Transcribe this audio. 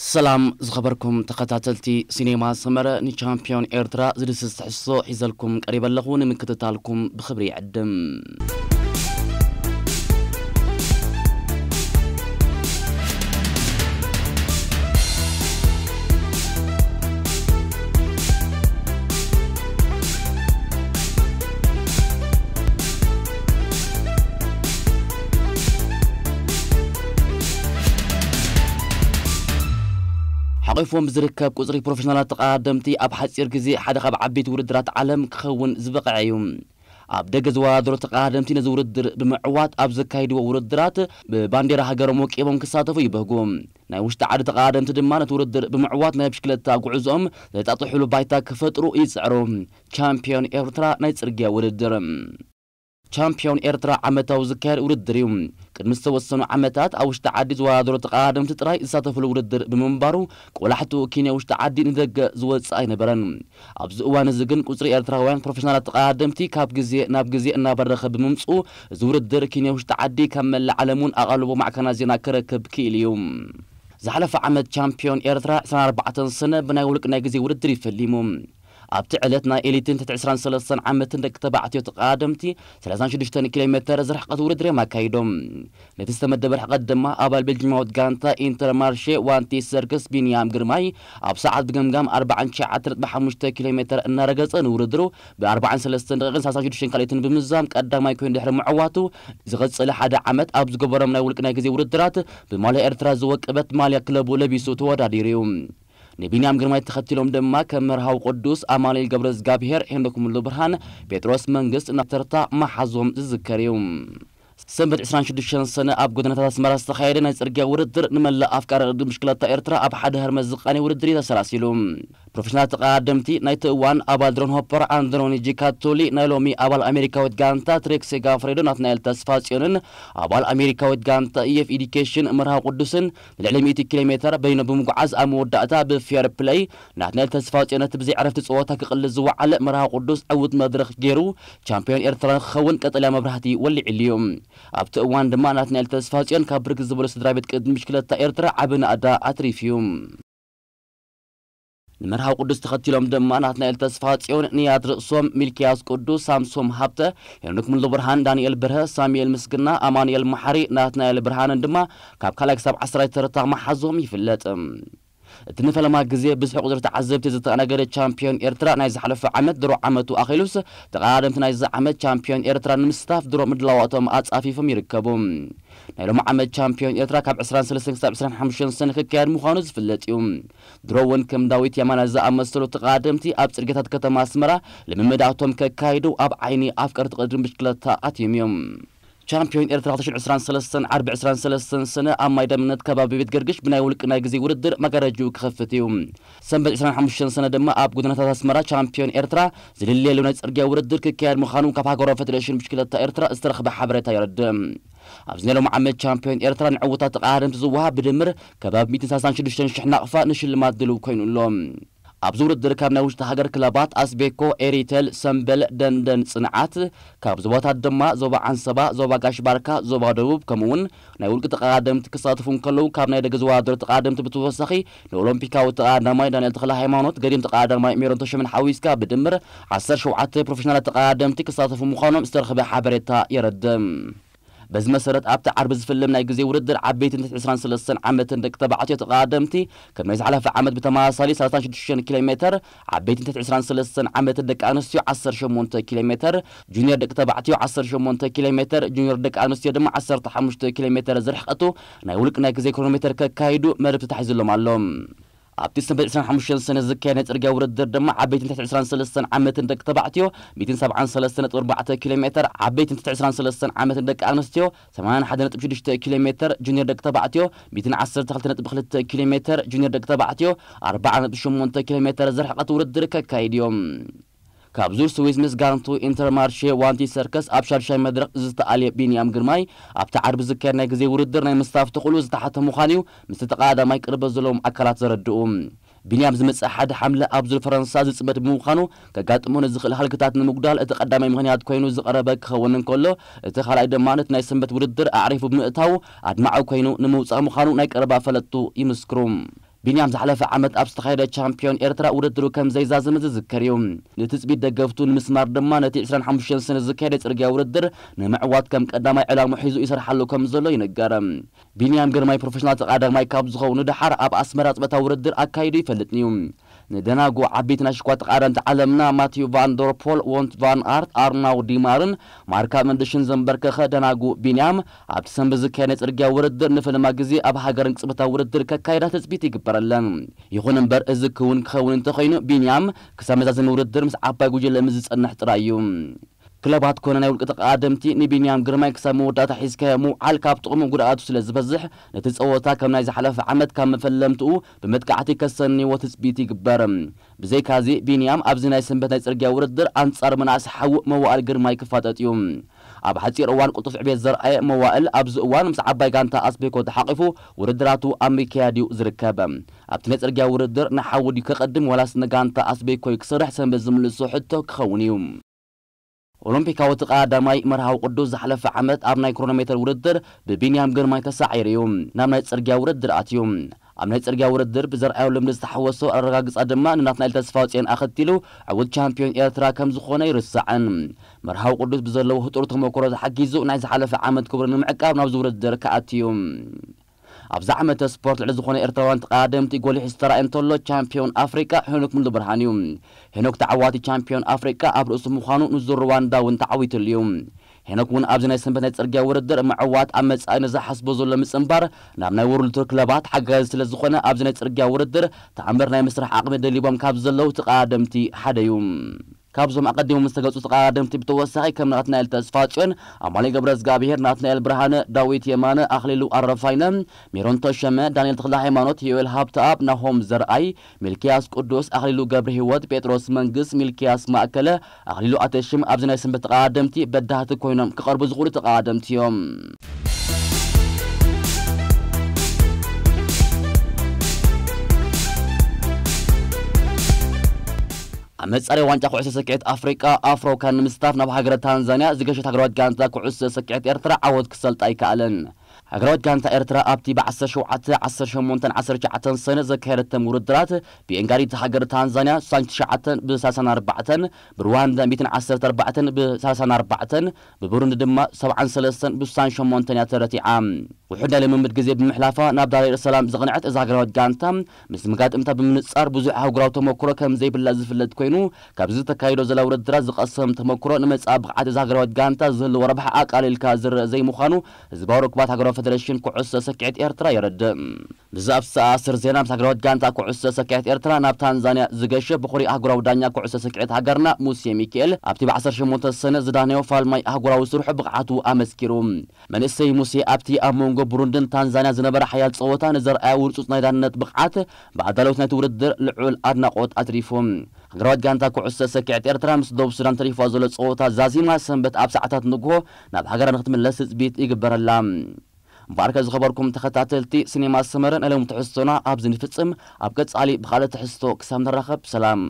ሰላም ዝኸበርኩም ተኸታተልቲ ሲኔማ ሰመረ፣ ንቻምፒዮን ኤርትራ ዝድስስ ትሕዝቶ ሒዘልኩም ቀሪበ ኣለኹ። ንምክትታልኩም ብኽብሪ ይዕድም። ሓቂፎም ብዝርከብ ቁጽሪ ፕሮፌሽናላት ተቐዳደምቲ ኣብ ሓጺር ግዜ ሓደ ካብ ዓበይቲ ውድድራት ዓለም ክኸውን ዝበቕዐ እዩ። ኣብ ደገ ዝወዳደሩ ተቐዳደምቲ ነዚ ውድድር ብምዕዋት ኣብ ዘካይድዎ ውድድራት ብባንዴራ ሃገሮም ወቂቦም ክሳተፉ ይበህጉ። ናይ ውሽጢ ዓዲ ተቐዳደምቲ ድማ ነቲ ውድድር ብምዕዋት ናይ ብሽክለታ ጉዕዞኦም ዘጣጥሕሉ ባይታ ክፈጥሩ ይጽዕሩ። ቻምፒዮን ኤርትራ ናይ ጽርግያ ውድድር። ቻምፒዮን ኤርትራ ዓመታዊ ዝካየድ ውድድር እዩ። ቅድሚ ዝተወሰኑ ዓመታት ኣብ ውሽጢ ዓዲ ዝወዳደሩ ተቐዳደምቲ ጥራይ ዝሳተፍሉ ውድድር ብምንባሩ፣ ቆላሕትኡ ኪንዮ ውሽጢ ዓዲ ንደገ ዝወጽእ ኣይነበረን። ኣብዚ እዋን እዚ ግን ቁጽሪ ኤርትራውያን ፕሮፌሽናላት ተቐዳደምቲ ካብ ግዜ ናብ ግዜ እናበረኸ ብምምጽኡ፣ እዚ ውድድር ኪንዮ ውሽጢ ዓዲ ካብ መላእ ዓለም እውን ኣቓልቦ ማዕከናት ዜና ክረክብ ክኢሉ እዩ። ዝሓለፈ ዓመት ቻምፒዮን ኤርትራ ዕስራን ኣርባዕተን ሰነ ብናይ ውልቂ ናይ ግዜ ውድድር እዩ ፈሊሙ። ኣብቲ ዕለት ናይ ኤሊትን ትሕቲ ዕስራን ሰለስተን ዓመትን ደቂ ተባዕትዮ ተቐዳደምቲ ሰላሳን ሽዱሽተን ኪሎ ሜተር ዝርሕቀት ውድድር እዮም ኣካይዶም። ነቲ ዝተመደበ ርሕቀት ድማ ኣባል ቤልጂማዊት ጋንታ ኢንተርማርሼ ዋንቲ ሰርክስ ቢንያም ግርማይ ኣብ ሰዓት ብገምጋም ኣርባዓን ትሽዓተን ነጥቢ ሓሙሽተ ኪሎ ሜተር እናረገጸ ንውድድሩ ብ ኣርባዓን ሰለስተን ደቂቕን ሰላሳን ሽዱሽተን ካልኢትን ብምዝዛም ቀዳማይ ኮይኑ ድሕሪ ምዕዋቱ፣ ዝቐጸለ ሓደ ዓመት ኣብ ዝገበሮም ናይ ውልቂ ናይ ግዜ ውድድራት ብማልያ ኤርትራ ዝወቀበት ማልያ ክለቡ ለቢሱ ተወዳዲሩ እዩ። ንቢንያም ግርማይ ተኸቲሎም ድማ ከም መርሃዊ ቅዱስ፣ ኣማኑኤል ገብረዝጋብሄር፣ ሄኖክ ሙሉ ብርሃን፣ ጴጥሮስ መንግስት ናብ ተርታ መሓዞም ዝዝከር እዩ። ሰንበት ዕስራን ሽዱሽተን ሰነ ኣብ ጎደናታት ኣስመራ ዝተኻየደ ናይ ጽርግያ ውድድር ንመላእ ኣፍቃሪ ቅድድም ብሽክለታ ኤርትራ ኣብ ሓደ ህርመት ዝቃኒ ውድድር እዩ ተሰላሲሉ። ፕሮፌሽናል ተቐዳደምቲ ናይቲ እዋን ኣባል ድሮን ሆፐር ኣንድሮኒ ጂካቶሊ፣ ናይ ሎሚ ኣባል ኣሜሪካዊት ጋንታ ትሬክሲ ጋፍሬዶ ናትናኤል ተስፋጽዮንን ኣባል ኣሜሪካዊት ጋንታ ኢኤፍ ኢዲኬሽን መርሃዊ ቅዱስን ንልዕሊ ሚእቲ ኪሎ ሜተር በይኖም ብምጉዓዝ ኣብ መወዳእታ ብፌር ፕለይ ናትናኤል ተስፋጽዮን ነቲ ብዘይ ዕረፍቲ ጸወታ ክቕልስ ዝወዓለ መርሃዊ ቅዱስ ዕዉት መድረኽ ገይሩ ቻምፒዮን ኤርትራ ንክኸውን ቀጠልያ መብራህቲ ወሊዕሉ እዩ። ኣብቲ እዋን ድማ ናትናኤል ተስፋጽዮን ካብ ብርክት ዝበሉ ስድራ ቤት ቅድድም ብሽክለታ ኤርትራ ዓቢ ናእዳ ኣትሪፉ እዩ። ንመርሃዊ ቅዱስ ተኸቲሎም ድማ ናትናኤል ተስፋጽዮን፣ ንያድ ርእሶም፣ ሚልክያስ ቅዱስ፣ ሳምሶም ሃብተ፣ ሄኖክ ሙሉብርሃን፣ ዳንኤል በርሀ፣ ሳሙኤል ምስግና፣ ኣማኑኤል መሓሪ፣ ናትናኤል ብርሃንን ድማ ካብ ካልኣይ ክሳብ ዓስራይ ተርታ መሓዞም ይፍለጥ። እቲ ንፈለማ ግዜ ብዝሒ ቁጽሪ ተዓዘብቲ ዝተኣናገደ ቻምፒዮን ኤርትራ ናይ ዝሓለፈ ዓመት ድሮ ዓመቱ ኣኺሉስ፣ ተቐዳደምቲ ናይዚ ዓመት ቻምፒዮን ኤርትራ ንምስታፍ ድሮ ምድላዋቶም ኣጻፊፎም ይርከቡ። ናይ ሎሚ ዓመት ቻምፒዮን ኤርትራ ካብ ዕስራን ሰለስተን ክሳብ ዕስራን ሓሙሽተን ሰነ ክካየድ ምዃኑ ዝፍለጥ እዩ። ድሮ እውን ከም ዳዊት የማነ ዝኣመሰሉ ተቐዳደምቲ ኣብ ጽርግያታት ከተማ ኣስመራ ልምምዳቶም ከካይዱ ኣብ ዓይኒ ኣፍቀርቲ ቅድድም ብሽክለታ ኣትዮም እዮም። ቻምፒዮን ኤርትራ ክልተ ሽሕን ዕስራን ሰለስተን ዓርቢ ዕስራን ሰለስተን ሰነ ኣብ ማይ ደምነት ከባቢ ቤት ገርግሽ ብናይ ውልቂ ናይ ግዜ ውድድር መጋረጅኡ ክኸፍት እዩ። ሰንበት ዕስራን ሓሙሽተን ሰነ ድማ ኣብ ጎደናታት ኣስመራ ቻምፒዮን ኤርትራ ዝልለየሉ ናይ ጽርግያ ውድድር ክካየድ ምዃኑ ካብ ሃገራዊ ፌደሬሽን ብሽክለታ ኤርትራ ዝተረኽበ ሓበሬታ የረድእ። ኣብዚ ናይ ሎሚ ዓመት ቻምፒዮን ኤርትራ ንዕውታት ተቐዳደምቲ ዝወሃብ ብድምር ከባቢ ሚእትን ሰላሳን ሽዱሽተን ሽሕ ናቕፋ ንሽልማት ድልው ኮይኑ ኣሎ። ኣብዚ ውድድር ካብ ናይ ውሽጢ ሃገር ክለባት ኣስቤኮ፣ ኤሪተል፣ ሰምበል፣ ደንደን፣ ጽንዓት፣ ካብ ዞባታት ድማ ዞባ ዓንሰባ፣ ዞባ ጋሽ ባርካ፣ ዞባ ደቡብ፣ ከምኡ እውን ናይ ውልቂ ተቐዳደምቲ ክሳተፉ እንከለዉ፣ ካብ ናይ ደገ ዝወዳደሩ ተቐዳደምቲ ብተወሳኺ ንኦሎምፒካዊ ተቐዳዳማይ ዳንኤል ተኽለ ሃይማኖት፣ ገዲም ተቐዳዳማይ ሜሮን ተሾመን ሓዊስካ ብድምር ዓሰርተ ሸውዓተ ፕሮፌሽናላት ተቐዳደምቲ ክሳተፉ ምዃኖም ዝተረኽበ ሓበሬታ የረድእ። በዚ መሰረት ኣብቲ ዓርቢ ዝፍልም ናይ ግዜ ውድድር ዓበይትን ትሕቲ ዕስራን ሰለስተን ዓመትን ደቂ ተባዕትዮ ተቐዳደምቲ ከም ናይ ዝሓለፈ ዓመት ብተመሳሳሊ ሰላሳን ሽዱሽተን ኪሎ ሜተር፣ ዓበይትን ትሕቲ ዕስራን ሰለስተን ዓመትን ደቂ ኣንስትዮ ዓሰርተ ሸሞንተ ኪሎ ሜተር፣ ጁኒየር ደቂ ተባዕትዮ ዓሰርተ ሸሞንተ ኪሎ ሜተር፣ ጁኒየር ደቂ ኣንስትዮ ድማ ዓሰርተ ሓሙሽተ ኪሎ ሜተር ዝርሕቀቱ ናይ ውልቂ ናይ ግዜ ክሮኖሜተር ከካይዱ መደብ ተታሒዙሎም ኣሎ። ኣብቲ ሰንበት ዕስራን ሓሙሽተን ሰነ ዝካየድ ናይ ጽርግያ ውድድር ድማ ዓበይትን ትሕቲ ዕስራን ሰለስተን ዓመትን ደቂ ተባዕትዮ ሚእትን ሰብዓን ሰለስተን ነጥቢ ኣርባዕተ ኪሎ ሜተር፣ ዓበይትን ትሕቲ ዕስራን ሰለስተን ዓመትን ደቂ ኣንስትዮ ሰማንያን ሓደን ነጥቢ ሽዱሽተ ኪሎ ሜተር፣ ጁኒየር ደቂ ተባዕትዮ ሚእትን ዓሰርተ ክልተን ነጥቢ ክልተ ኪሎ ሜተር፣ ጁኒየር ደቂ ተባዕትዮ ኣርባዓን ነጥቢ ሸሞንተ ኪሎ ሜተር ዝርሕቀት ውድድር ከካይድ እዮም። ካብ ዙር ስዊስ ምስ ጋንቱ ኢንተርማርሼ ዋንቲ ሰርከስ ኣብ ሻድሻይ መድረኽ ዝተኣልየ ቢንያም ግርማይ፣ ኣብቲ ዓርቢ ዝካየድ ናይ ግዜ ውድድር ናይ ምስታፍ ተኽእሎ ዝተሓተ ምዃኑ እዩ ምስቲ ተቐዳዳማይ ቅርበት ዘለዎም ኣካላት ዘረድኡ። ቢንያም ዝመጽእ ሓደ ሓምለ ኣብ ዙር ፈረንሳ ዝጽመድ ብምዃኑ፣ ከጋጥሞ ንዝኽእል ሃልክታት ንምጉዳል እቲ ቀዳማይ ምኽንያት ኮይኑ ዝቐረበ ክኸውን እንከሎ፣ እቲ ካልኣይ ድማ ነቲ ናይ ሰንበት ውድድር ኣዕሪፉ ብምእታዉ ኣድማዒ ኮይኑ ንምውጻእ ምዃኑ ናይ ቀረባ ፈለጥቱ ይምስክሩ። ቢንያም ዝሓለፈ ዓመት ኣብ ዝተኻየደ ቻምፒዮን ኤርትራ ውድድሩ ከም ዘይዛዘመ ዝዝከር እዩ። ንትጽቢት ደገፍቱ ንምስማር ድማ ነቲ ዕስራን ሓሙሽተን ሰነ ዝካየደ ጽርግያ ውድድር ንምዕዋት ከም ቀዳማይ ዕላማ ሒዙ ይሰርሓሉ ከም ዘሎ ይንገር። ቢንያም ግርማይ ፕሮፌሽናል ተቓዳማይ ካብ ዝኸውን ንደሓር ኣብ ኣስመራ ጽበታ ውድድር ኣካይዱ ይፈልጥ እዩ። ንደናጉ ዓበይቲ ናይ ሽኳ ተቓዳምቲ ዓለምና ማቲዩ ቫን ደርፖል፣ ዎንት ቫን ኣርት፣ ኣርናው ዲማርን ማርካ መንድሽን ዘንበርከኸ ደናጉ ቢንያም ኣብቲ ሰንበት ዝካየድ ናይ ጽርግያ ውድድር ንፈለማ ግዜ ኣብ ሃገር እንቅስበታ ውድድር ከካይዳ ትጽቢት ይግበረለን። ይኹን እምበር እዚ ክውን ክኸውን እንተኾይኑ ቢንያም ክሳብ መዛዘሚ ውድድር ምስ ዓባይ ጉጅለ ምስ ዝጸንሕ ጥራይ እዩ። ክለባት ኮነ ናይ ውልቂ ተቐዳደምቲ ንቢንያም ግርማይ ክሳብ መወዳእታ ሒዝካዮ ምውዓል ካብ ጥቕሙ ጉድኣቱ ስለ ዝበዝሕ ነቲ ጸወታ ከም ናይ ዝሓለፈ ዓመት ካብ መፈለምትኡ ብመጥቃዕቲ ከሰንይዎ ትጽቢት ይግበር። ብዘይካዚ ቢንያም ኣብዚ ናይ ሰንበት ናይ ጽርግያ ውድድር ኣንጻር መናእሰይ ሓዉ መዋእል ግርማይ ክፋጠጥ እዩ። ኣብ ሓጺር እዋን ቅልጡፍ ዕቤት ዘርኣየ መዋእል ኣብዚ እዋን ምስ ዓባይ ጋንታ ኣስቤኮ ተሓቒፉ ውድድራቱ ኣብ ምክያድ እዩ ዝርከብ። ኣብቲ ናይ ጽርግያ ውድድር ንሓዉ ድዩ ከቐድም ዋላስ ንጋንታ ኣስቤኮ ክሰርሕ ሰንበት ዝምልሶ ሕቶ ክኸውን እዩ። ኦሎምፒካዊ ተቐዳዳማይ መርሃዊ ቅዱስ ዝሓለፈ ዓመት ኣብ ናይ ክሮኖሜተር ውድድር ብቢንያም ግርማይ ተሳዒሩ እዩ ናብ ናይ ጽርግያ ውድድር ኣትዩ። ኣብ ናይ ጽርግያ ውድድር ብዘርኣዮ ልምዲ ዝተሓወሶ ኣረጋግጻ ድማ ንናትናኤል ተስፋውፅኤን ኣኸቲሉ ዕዉት ቻምፒዮን ኤርትራ ከም ዝኾነ ይርስዕን። መርሃዊ ቅዱስ ብዘለዎ ህጡር ተመክሮ ተሓጊዙ ናይ ዝሓለፈ ዓመት ክብሩ ንምዕቃብ ናብዚ ውድድር ክኣትዩ። ኣብዚ ዓመተ ስፖርት ልዕሊ ዝኾነ ኤርትራውያን ተቐዳደምቲ ጎሊሑ ዝተራእየ እንተሎ ቻምፒዮን ኣፍሪቃ ሄኖክ ሙሉብርሃን እዩ። ሄኖክ ተዓዋቲ ቻምፒዮን ኣፍሪቃ ኣብ ርእሱ ምዃኑ ንዙር ሩዋንዳ እውን ተዓዊትሉ እዩ። ሄኖክ እውን ኣብዚ ናይ ሰንበት ናይ ጽርግያ ውድድር ምዕዋት ኣብ መጻኢ ንዝሓስቦ ዘሎ ምጽንባር ናብ ናይ ወርልድ ቱር ክለባት ሓጋዚ ስለ ዝኾነ ኣብዚ ናይ ጽርግያ ውድድር ተኣምር ናይ ምስራሕ ዓቕሚ ደሊቦም ካብ ዘለዉ ተቐዳደምቲ ሓደ እዩ። ካብዞም ኣቐዲሞም ዝተገልጹ ተቐዳደምቲ ብተወሳኺ ከም ናትናኤል ተስፋጽዮን፣ ኣማኑኤል ገብረዝጋብሄር፣ ናትናኤል ብርሃነ፣ ዳዊት የማነ፣ ኣኽሊሉ ኣረፋይነ፣ ሜሮን ተሸመ፣ ዳንኤል ተኽለ ሃይማኖት፣ ዮኤል ሃብተኣብ፣ ናሆም ዘርኣይ፣ ሚልክያስ ቅዱስ፣ ኣኽሊሉ ገብረ ህይወት፣ ጴጥሮስ መንግስ፣ ሚልክያስ ማእከለ፣ ኣኽሊሉ ኣተሽም ኣብዚ ናይ ሰንበት ተቐዳደምቲ በዳህቲ ኮይኖም ክቐርቡ ዝኽእሉ ተቐዳደምቲ እዮም። ኣብ መጻረይ ዋንጫ ኩዕሶ ሰኪዔት ኣፍሪቃ ኣፍሮካ ንምስታፍ ናብ ሃገረ ታንዛንያ ዝገሸት ሃገራዊት ጋንታ ኩዕሶ ሰኪዔት ኤርትራ ዓወት ክሰልጣ ኣይከኣለን። ሃገራዊት ጋንታ ኤርትራ ኣብቲ ብ ዓሰርተ ሸውዓተ፣ ዓሰርተ ሸሞንተን ዓሰርተ ትሽዓተን ሰነ ዘካየደቶም ውድድራት ብኤንጋሪት ሃገር ታንዛንያ ስሳን ትሽዓተን ብ ሰላሳን ኣርባዕተን፣ ብሩዋንዳ ሚእትን ዓሰርተ ኣርባዕተን ብ ሰላሳን ኣርባዕተን፣ ብቡሩንዲ ድማ ሰብዓን ሰለስተን ብ ስሳን ሸሞንተን እያ ተረቲዓ። ውሑድ ናይ ልምምድ ግዜ ብምሕላፋ ናብ ዳሬር ሰላም ዘቕንዐት እዛ ሃገራዊት ጋንታ ምስ መጋጥምታ ብምንጻር ብዙሕ ኣህጉራዊ ተመክሮ ከም ዘይብላ ዝፍለጥ ኮይኑ፣ ካብዚ ተካይዶ ዘላ ውድድራት ዝቐሰም ተመክሮ ንመጻኢ ብቕዓት እዛ ሃገራዊት ጋንታ ዝህልዎ ረብሓ ኣቃሊልካ ዝረአ ዘይምዃኑ ህዝባዊ ርክባት ሃገራዊ ፈደረሽን ኩዕሶ ሰኪዔት ኤርትራ የረድእ። ብዛዕባ ዝተኣሳሰር ዜና፣ ምስ ሃገራዊት ጋንታ ኩዕሶ ሰኪዔት ኤርትራ ናብ ታንዛንያ ዝገሸ ብኹሪ ኣህጉራዊ ዳኛ ኩዕሶ ሰኪዔት ሃገርና ሙሴ ሚካኤል ኣብቲ ብ ዓሰርተ ሸሞንተ ሰነ ዝዳነዮ ፋልማይ ኣህጉራዊ ስርሑ ብቕዓቱ ኣመስኪሩ። መንእሰይ ሙሴ ኣብቲ ኣብ መንጎ ቡሩንድን ታንዛንያ ዝነበረ ሓያል ጸወታ ንዘርኣዮ ውርጹጽ ናይ ዳንነት ብቕዓት ብኣዳለውት ናይቲ ውድድር ልዑል ኣድናቖት ኣትሪፉ። ሃገራዊት ጋንታ ኩዕሶ ሰኪዔት ኤርትራ ምስ ደቡብ ሱዳን ተሪፋ ዘሎ ጸወታ ዛዚማ ሰንበት ኣብ ሰዓታት ንግሆ ናብ ሃገራ ንክትምለስ ትጽቢት ይግበረላ። እምበኣርከ ዝኸበርኩም ተኸታተልቲ ሲኔማ ሰመረ፣ ናይ ሎሚ ትሕዝቶና ኣብዚ ንፍጽም። ኣብ ቀጻሊ ብኻልእ ትሕዝቶ ክሳብ ንራኸብ ሰላም።